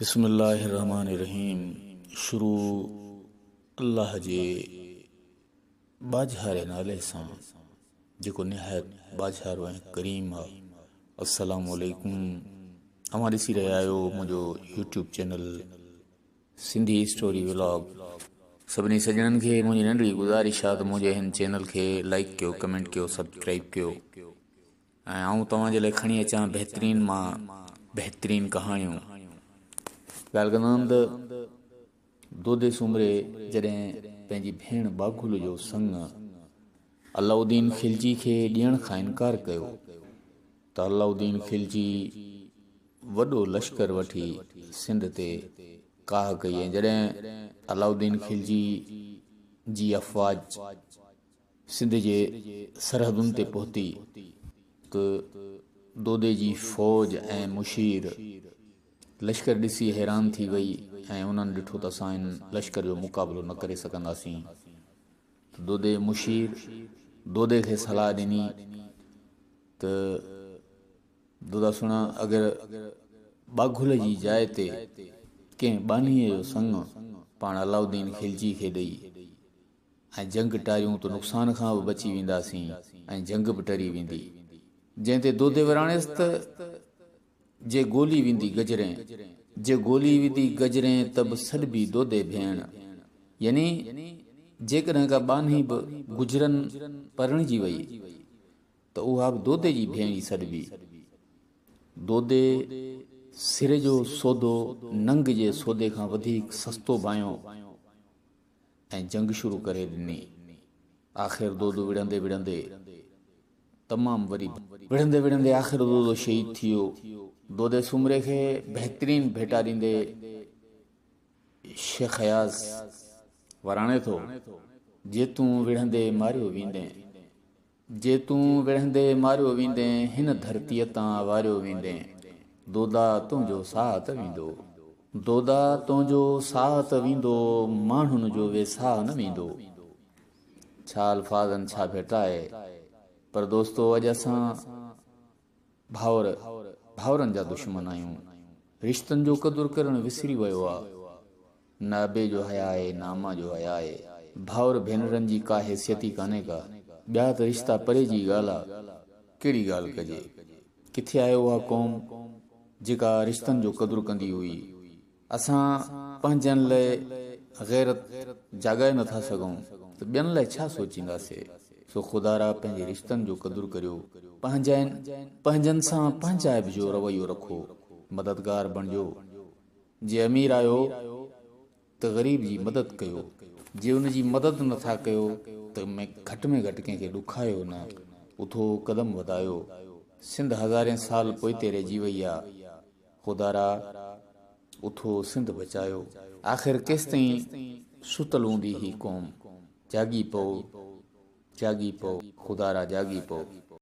بسم الله الرحمٰن الرحيم شروع الله جي ٻاجهاري نالي سان جيڪو نهايت ٻاجهارو ۽ ڪريم آ. السلام عليڪم اوهان ڏسي رهيا آهيو منهنجو YouTube channel Sindhi story vlog سڀني سڄڻن کي منهنجي ننڍڙي گذارش آ ته منهنجي هن چينل کي لائيڪ ڪيو ڪمينٽ ڪيو سبسڪرائيب ڪيو. ۽ آئون توهان جي لاء کڻي اچان بهترين مان بهترين ڪهاڻيون. ڳالهه ڪندم ته دودي سومري جڏهن پنهنجي ڀيڻ ٻاگهل جو سڱ علاؤالدين خلجي کي ڏيڻ کان انڪار ڪيو ته علاؤالدين خلجي وڏو لشڪر وٺي سنڌ تي ڪاهه ڪئي ۽ جڏهن علاؤالدين خلجي جي افواج سنڌ جي سرحدن تي پهتي ته دودي جي فوج ۽ مشير لشڪر ڏسي حيران ٿي وئي ۽ انهن ڏٺو ته اسان هن لشڪر جو مقابلو نه ڪري سگهنداسين ته دودي مشير دودي کي صلاح ڏني ته دودا سڻا اگر ٻاگهل جي جاء تي ڪنهن ٻانهيء جو سڱ پاڻ علاؤالدين خلجي کي ڏئي ۽ جنگ ٽاريون ته نقصان کان به بچي وينداسين ۽ جنگ به ٽري ويندي. جنهن تي دودي وراڻيس ته، جي گولي ويندي گجرين، جي گولي ويندي گجرين ته به سڏبي دودي ڀيڻ. يعني جيڪڏهن ڪا ٻانهي به گجرن پرڻجي وئي ته اها به دودي جي ڀيڻ ئي سڏبي. دودي سر جو سودو ننگ جي سودي کان وڌيڪ سستو ڀانيو. ۽ جنگ شروع ڪري ڏني. آخر دودو وڙهندي وڙهندي تمام وري وڙهندي وڙهندي آخر دودو شهيد ٿي ويو. دودي سومري کي بهترين ڀيٽا ڏيندي شيخ اياز وراڻي ٿو، جي تون وڙهندي ماريو ويندين، جي تون وڙهندي ماريو ويندين، هن ڌرتيء تان واريو ويندين، دودا تنهنجو ساهه ته ويندو. دودا تنهنجو ساهه ته ويندو، ماڻهن جو ويساهه نه ويندو. ڇا الفاظن ڇا ڀيٽا آهي، پر دوستو اڄ اسان ڀائر ڀائرن جا دشمن آهيون. رشتن جو قدر ڪرڻ وسري ويو آ. نه ابي جو حياء آهي نه امان جو حياء آهي. ڀائر ڀينرن جي ڪا حيثيت ئي ڪانهي ڪا. ٻيا ته رشتا پري جي ڳالهه آ. ڪهڙي ڳالهه ڪجي. ڪٿي آهي اها قوم جيڪا رشتن جو قدر ڪندي هئي. اسان پنهنجن لئه غيرت جاڳائي نٿا سگهون ته ٻين لئه ڇا سوچينداسي. سو خدارا پنهنجي رشتن جو قدر ڪريو. پنهنجن پنهنجن سان پنهنجائپ جو رويو رکو. مددگار بڻجو. جي امير آهيو ته غريب جي مدد ڪيو. جي ان جي مدد نه ٿا ڪيو ته گهٽ ۾ گهٽ ڪنهن کي ڏکايو نه. اٿو قدم وڌايو. سنڌ هزارين سال پوئتي رهجي وئي آ. خدارا اٿو سنڌ بچايو. آخر ڪيستائين ستل هوندي هي قوم. جاڳي پئو جاڳي پئو خدارا جاڳي پئو.